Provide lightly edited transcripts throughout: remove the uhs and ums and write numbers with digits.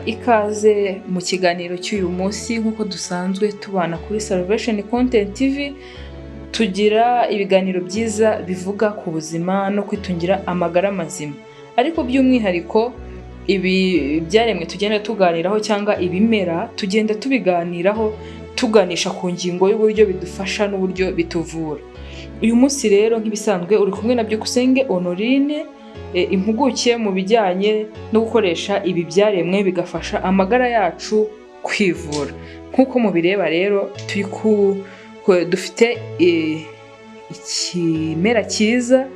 Ikaze mu kiganiro cy'uyu munsi. Nk'uko dusanzwe tubana kuri Salvation Content TV, tugira ibiganiro byiza bivuga ku buzima no kwitungira amagara mazima, ariko by'umwihariko ibi byaremwe tugenda tuganiraho cyangwa ibimera tugenda tubiganiraho tuganisha ku ngingo y'uburyo bidufasha n'uburyo bituvura. Uyu munsi rero, nk'ibisanzwe, uri kumwe na Byukusenge Honorine, impuguke mu bijyanye no gukoresha ibi byaremwe bigafasha amagara yacu kwivura. Nk'uko mubireba rero, turi dufite ikimera cyiza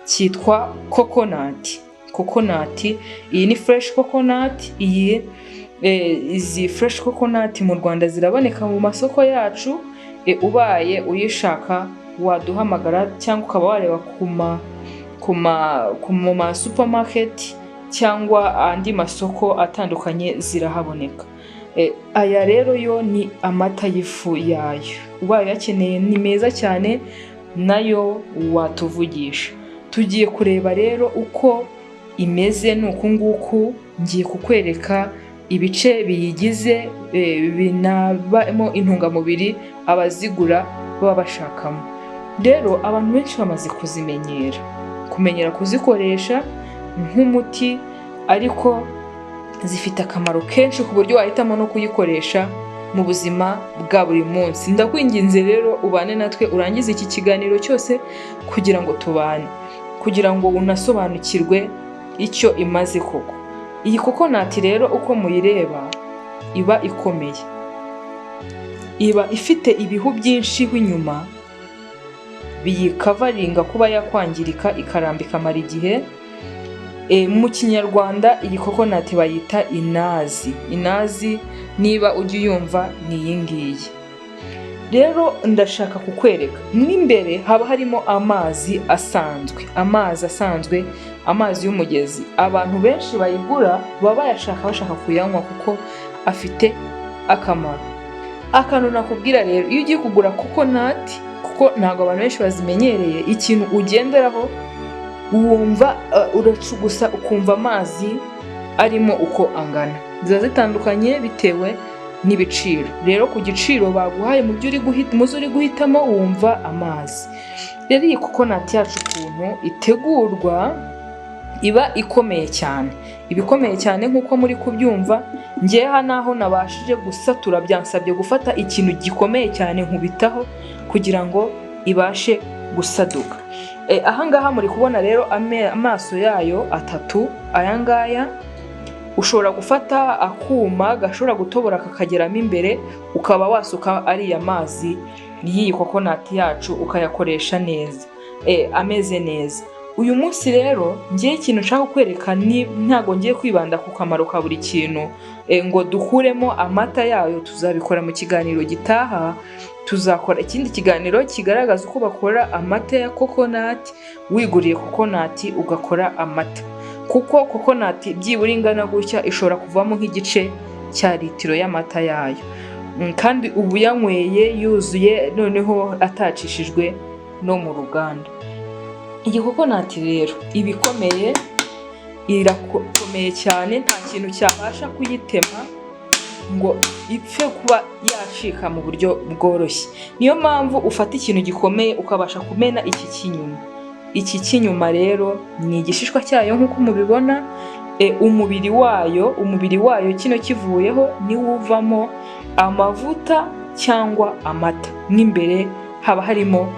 cyitwa coconut. Coconut iyi ni fresh coconut. Iyi izi fresh coconut mu Rwanda ziraboneka mu masoko yacu. Ubaye uyishaka waduhamagara cyangwa ukaba wareba ku ma supermarket cyangwa andi masoko atandukanye, zirahaboneka. Aya rero yo ni amata y'ifu yayo. Ubaye uyakeneye, ni meza cyane, nayo watuvugisha. Tugiye kureba rero uko imeze. Ni uku nguku. Ngiye kukwereka ibice biyigize, binabamo intungamubiri abazigura baba bashakamo. Rero abantu benshi bamaze kuzimenyera, kumenyera kuzikoresha nk'umuti, ariko zifite akamaro kenshi ku buryo wahitamo no kuyikoresha mu buzima bwa buri munsi. Ndakwinginze rero ubane natwe urangize iki kiganiro cyose kugira ngo tubane, kugira ngo unasobanukirwe icyo imaze koko. Iyi coconut rero, uko muyireba, iba ikomeye, iba ifite ibihu byinshi inyuma biyikavaringa kuba yakwangirika, ikaramba, ikamara igihe. Mu Kinyarwanda iyi coconut bayita inazi. Inazi niba ujya uyumva, ni iyi ngiyi. Rero ndashaka kukwereka mo imbere haba harimo amazi asanzwe, amazi asanzwe, amazi y'umugezi. Abantu benshi bayigura baba bayashaka, bashaka kuyanywa kuko afite akamaro. Akantu nakubwira rero, iyo ugiye kugura coconut, kuko ntabwo abantu benshi bazimenyereye, ikintu ugenderaho wumva uracugusa ukumva amazi arimo uko angana. Ziba zitandukanye bitewe n'ibiciro. Rero ku giciro baguhaye mu byo uri guhita, mu zo uri guhitamo, wumva amazi. Rero iyi coconut yacu, ukuntu itegurwa, iba ikomeye cyane, iba ikomeye cyane nk'uko muri kubyumva. Ngewe hano aho nabashije gusatura, byansabye gufata ikintu gikomeye cyane nkubitaho kugira ngo ibashe gusaduka. Ahangaha muri kubona rero amaso yayo atatu. Aya ngaya ushobora gufata akuma gashobora gutobora kakageramo imbere, ukaba wasuka ariya mazi y'iyi coconut yacu, ukayakoresha neza, ameze neza. Uyu munsi rero ngewe ikintu nshaka kukwereka ni, ntabwo ngiye kwibanda ku kamaro ka buri kintu, ngo dukuremo amata yayo. Tuzabikora mu kiganiro gitaha. Tuzakora ikindi kiganiro kigaragaza uko bakora amata ya coconut, wiguriye coconut ugakora amata, kuko coconut byibura ingana gutya ishobora kuvamo nk'igice cya litiro y'amata yayo. Kandi ubu yanyweye yuzuye, noneho atacishijwe no mu ruganda. Iyi coconut rero iba ikomeye, irakomeye cyane, nta kintu cyabasha kuyitema ngo ipfe kuba yacika mu buryo bworoshye. Niyo mpamvu ufata ikintu gikomeye ukabasha kumena iki cy'inyuma. Iki cy'inyuma rero ni igishishwa cyayo nk'uko mubibona. Umubiri wayo, umubiri wayo kino kivuyeho niwo uvamo amavuta cyangwa amata. Mo imbere haba harimo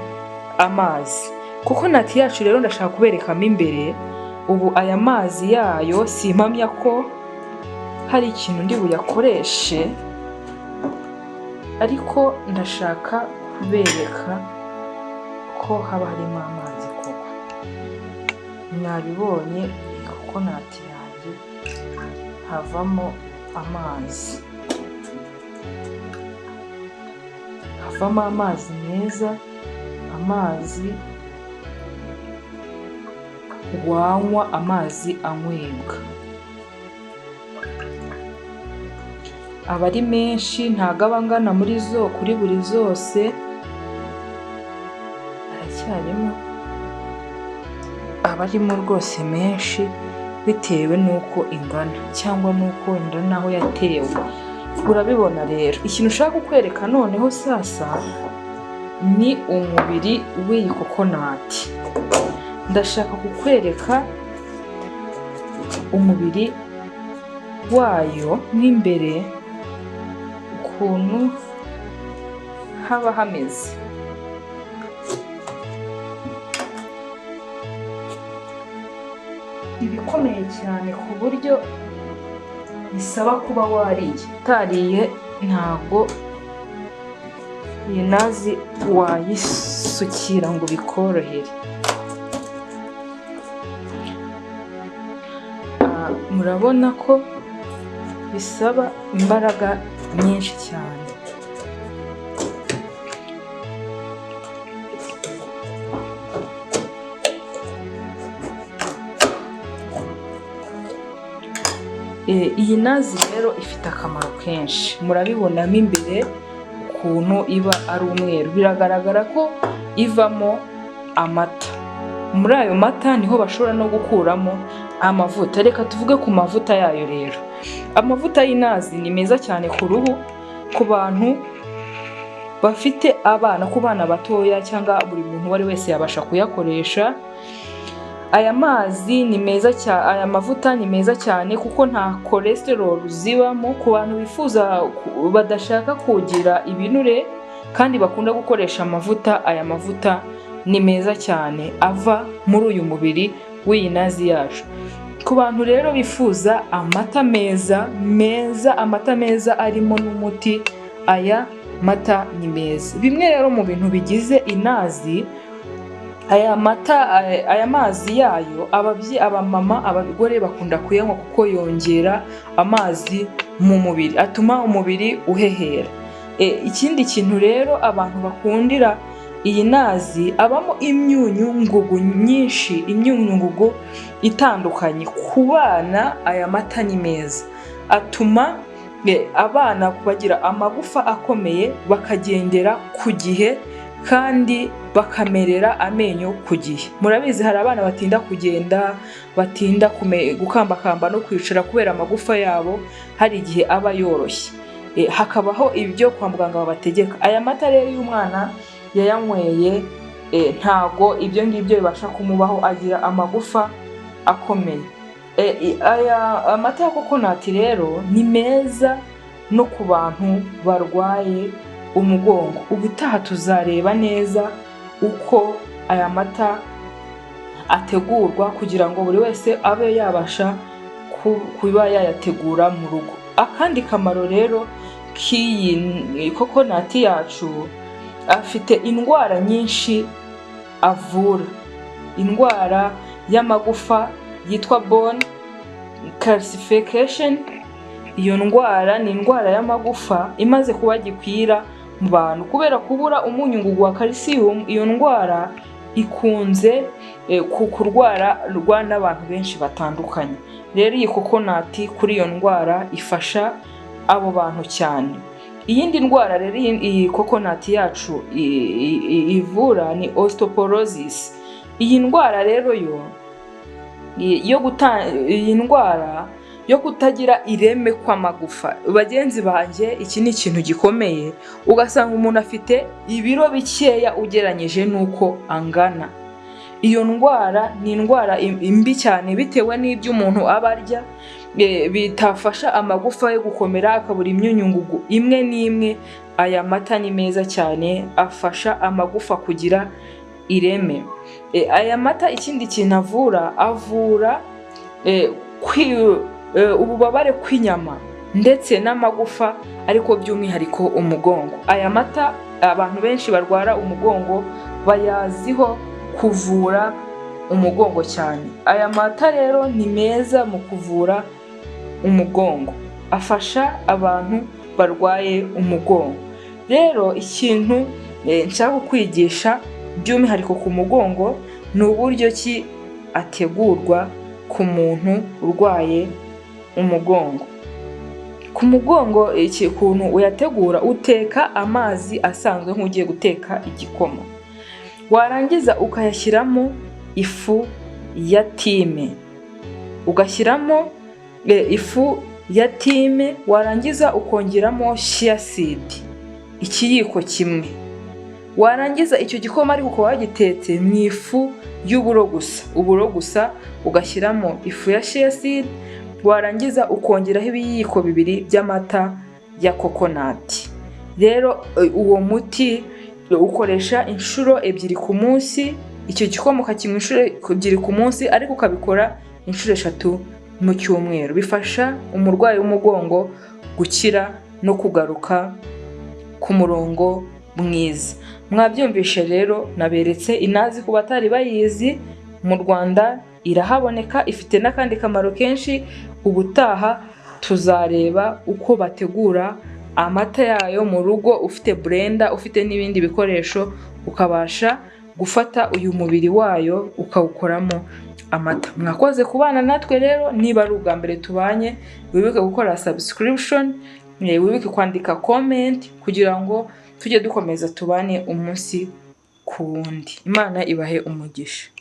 amazi. Coconut yacu rero ndashaka kuberekamo imbere. Ubu aya mazi yayo simpamya ko hari ikintu ndi buyakoreshe, ariko ndashaka kubereka ko haba harimo amazi koko. Mwabibonye, iyi coconut yanjye havamo amazi, havamo amazi meza, amazi wanywa, amazi anywebwa. Aba ari menshi, ntago aba angana muri zo kuri buri zose, aracyarimo, aba arimo rwose menshi. bitewe n'uko ingana cyangwa n'uko wenda n'aho yatewe. Urabibona rero, ikintu ushaka kukwereka noneho sasa ni umubiri w'iyi coconut. Ndashaka kukwereka umubiri wayo mo imbere ukuntu haba hameze. Ibikomeye cyane ku buryo bisaba kuba wariye, utariye ntabwo iyi nazi wayisukira ngo bikorohere. Murabona ko bisaba imbaraga nyinshi cyane. Iyi nazi rero ifite akamaro kenshi, murabibonamo imbere ukuntu iba ari umweru, biragaragara ko ivamo amata. Muri ayo mata niho bashobora no gukuramo amavuta. Reka tuvuge ku mavuta yayo rero. Amavuta y'inazi ni meza cyane ku ruhu, ku bantu bafite abana, ku bana batoya cyangwa buri muntu uwo ari wese yabasha kuyakoresha. Aya mazi ni meza cyane, aya mavuta ni meza cyane kuko nta cholesterol zibamo. Ku bantu bifuza badashaka kugira ibinure kandi bakunda gukoresha amavuta, aya mavuta ni meza cyane ava muri uyu mubiri w'iyi nazi yacu. Ku bantu rero bifuza amata meza meza, amata meza arimo n'umuti, aya mata ni meza. Bimwe rero mu bintu bigize inazi, aya mata, aya mazi yayo, abamama, abagore bakunda kuyanywa kuko yongera amazi mu mubiri, atuma umubiri uhehera. Ikindi kintu rero abantu bakundira iyi nazi, abamo imyunyu ngugu nyinshi, imyunyu ngugu itandukanye. Ku bana aya mata ni meza, atuma abana bagira amagufa akomeye, bakagendera ku gihe kandi bakamerera amenyo ku gihe. Murabizi hari abana batinda kugenda, batinda gukambakamba no kwicara kubera amagufa yabo hari igihe aba yoroshye. Hakabaho ibyo kwa muganga babategeka. Aya mata rero iyo umwana yayanyweye, ntago ibyo ngibyo bibasha kumubaho, agira amagufa akomeye. Aya amata ya coconut rero ni meza no ku bantu barwaye umugongo. Ubutaha tuzareba neza uko aya mata ategurwa kugira ngo buri wese abe yabasha kuba yayategura mu rugo. Akandi kamaro rero k'iyi coconut yacu, afite indwara nyinshi avura. Indwara y'amagufa yitwa bone calcification, iyo ndwara ni indwara y'amagufa imaze kuba gikwira mu bantu kubera kubura umunyungugu wa calcium. Iyo ndwara ikunze kurwarwa n'abantu benshi batandukanye. Rero iyi coconut kuri iyo ndwara ifasha abo bantu cyane. Iyindi ndwara rero iyi coconut yacu ivura ni osteoporosis. Iyi ndwara rero yo yo guta, iyi ndwara yo kutagira ireme kw'amagufa. Bagenzi banjye, iki ni ikintu gikomeye, ugasanga umuntu afite ibiro bikeya ugereranyije n'uko angana. Iyo ndwara ni indwara mbi cyane bitewe n'ibyo umuntu aba arya bitafasha amagufa yo gukomera, akabura imyunyungugu imwe n'imwe. Aya mata ni meza cyane, afasha amagufa kugira ireme. Aya mata ikindi kintu avura, avura ububabare kw'inyama ndetse n'amagufa, ariko by'umwihariko umugongo. Aya mata abantu benshi barwara umugongo bayaziho kuvura umugongo cyane. Aya mata rero ni meza mu kuvura umugongo, afasha abantu barwaye umugongo. Rero ikintu nshaka kukwigisha by'umwihariko ku mugongo ni uburyo ki ategurwa ku muntu urwaye umugongo. Ku mugongo iki ukuntu uyategura, uteka amazi asanzwe nk'ugiye guteka igikoma, warangiza ukayashyiramo ifu ya thyme. Ugashyiramo ifu ya thyme, warangiza ukongeramo chia seed ikiyiko kimwe. Warangiza icyo gikoma ariko ukaba wagitetse mu ifu y'uburo gusa, uburo gusa, ugashyiramo ifu ya chia seed, warangiza ukongeraho ibiyiko 2 by'amata ya coconut. Rero uwo muti ukoresha inshuro 2 ku munsi, icyo gikoma ukakinywa inshuro 2 ku munsi, ariko ukabikora inshuro 3 mu cyumweru. Bifasha umurwayi w'umugongo gukira no kugaruka ku murongo mwiza. Mwabyumvishe rero, naberetse inazi ku batari bayizi. Mu Rwanda irahaboneka, ifite n'akandi kamaro kenshi. Ubutaha tuzareba uko bategura amata yayo mu rugo, ufite blender, ufite n'ibindi bikoresho, ukabasha gufata uyu mubiri wayo ukawukoramo amata. Mwakoze kubana natwe rero. Niba ari ubwa mbere tubanye, wibuke gukora subscription, wibuke kwandika comment kugira ngo tujye dukomeza tubane umunsi ku wundi. Imana ibahe umugisha.